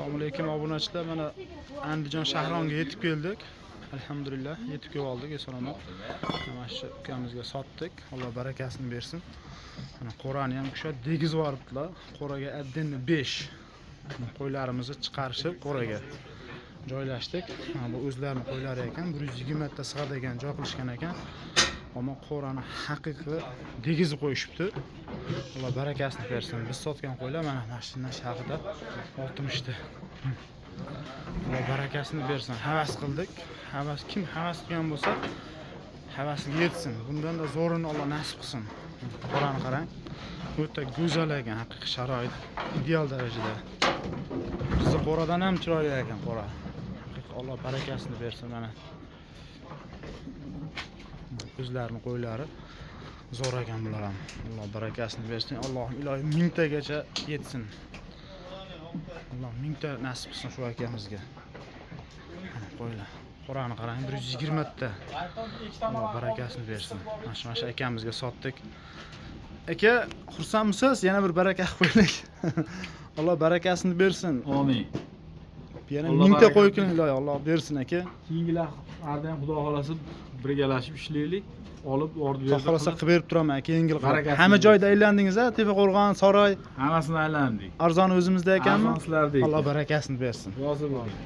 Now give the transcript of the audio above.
Assalomu alaykum, obunachilar. Mana Andijon shahronga yetib keldik. Alhamdulillah, yetib kelib oldik eson omon. Mana shu ukamizga sotdik. Alloh barakasini bersin. Mana qo'rani ham kushat degizib yuboribdilar. Qo'raga отдельно 5. Qo'ylarimizni chiqarishib qo'raga joylashdik. Mana bu o'zlarini qo'ylari ekan. 120 ta sig'adigan joy qilishgan ekan. Ammo qo'rani haqiqiy degizib qo'yishibdi. Alloh barakasini bersin. Biz sotgan qo'ylar mana shundan shahrida 60 ta. Alloh barakasini bersin. Havas qildik. Havas, kim havas qilgan bo'lsa, havasiga yetsin. Bundan da zo'rini Alloh nasib qilsin. Qo'rani qarang. O'ta go'zal ekan, haqiqiy sharoit ideal darajada. Bizni qo'radan ham chiroyli ekan qo'ra. Haqiqiy Alloh barakasini bersin mana. O'zlarini qo'ylari zo'r ekan bular ham. Alloh barakasini bersin. Allohim, iloyim, mingtagacha yetsin. Alloh mingta nasib qilsin shu akamizga. Mana qo'ylar. Qo'rani qarang, 120 ta. Alloh barakasini bersin. Mana shu akamizga sotdik. Aka, xursandmisiz? Yana bir baraka qilib qo'ydik. Alloh barakasini bersin. Amin. Yana Alloh mingta qo'y barakasini qiling, iloyim, Alloh bersin, aka. Keyingilar har doim, xudo xohlasa, birgalashib ishlaylik, olib ordu Xudo xohlasa, qilib berib turaman, aka, yengil qilib. Barakasini Hamma bersin. joyda aylandingiz, a? Tepaqo'rg'on, Saroy, Hammasini aylandik. Arzon o'zimizda ekanmi? Arzon sizlarda ekan. Alloh barakasini bersin. Rozi bo'ling.